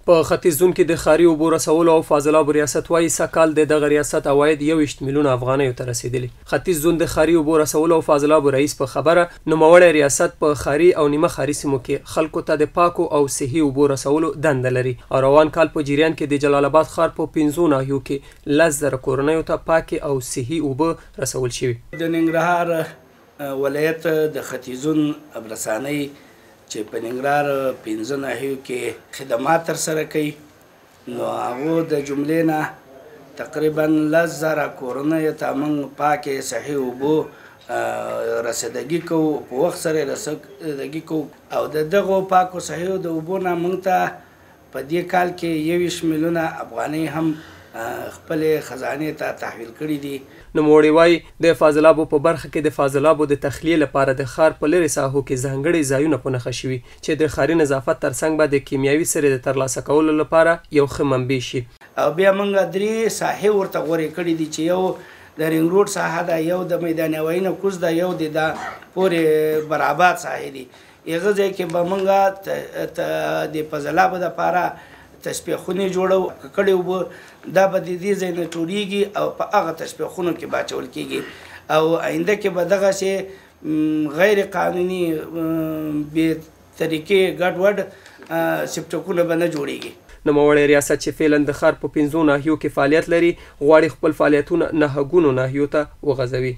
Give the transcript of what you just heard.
په ختیځ زون کې د ښاري اوبو رسولو او فاضلابو ریاست وايي، سږکال د دغه ریاست عواید 21 میلیونه افغانیو ته رسېدلي. ختیځ زون د ښاري اوبو رسولو او فاضلابو رئیس په خبره، نوموړی ریاست په ښاري او نیمه ښاري سیمو کې خلکو ته د پاکو او صحي اوبو رسولو دنده لري او روان کال په جریان کې د جلال اباد ښار په 5 ناحیو کې 10,000 کورنیو ته پاکې او صحي اوبه رسول شوي. د ننګرهار ولایت د ختیځ زون ابرسانۍ چې په ننګرهار 5 ناحیو کې خدمات ترسره کوي، نو هغو د جملې نه تقریبا 10,000 کورنیو ته موږ پاکې صحي اوبو رسیدګي کوو، په وخت سره رسیدګي کوو. او د دغو پاکو صحي د اوبو نه موږ ته په دې کال کې 21 میلیونه افغانۍ هم خپلې خزانې ته تحویل کړي دي. نوموړی وايي، د فاضلابو په برخه کې د فاضلابو د تخلیې لپاره د ښار په لرې ساحو کې ځانګړي ځایونه په نښه شوي چې د ښاري نظافت ترڅنګ به د کیمیاوي سرې د ترلاسه کولو لپاره یو ښه منبع شي. او بیا موږ 3 ساحې ورته غورې کړي دي چې یو د رینګ روډ ساحه ده، یو د میدان هوایي نه کوز ده، یو د دا پورې برابر ساحې دي. هغه ځای کې به موږ د فاضلابو دپاره تصفیه خونې جوړو، ککړې اوبه دا به د دې ځای نه ټولېږي او په هغه تصفیه خونو کې به اچول کېږي. او آینده کې به دغسې غیر قانوني بې طریقې ګډوډ سپټکونه به نه جوړېږي. نوموړی ریاست چې فعلا د ښار په 5 ناحیو کې فعالیت لري، غواړي خپل فعالیتونه 9 ګونو ناحیو ته وغځوي.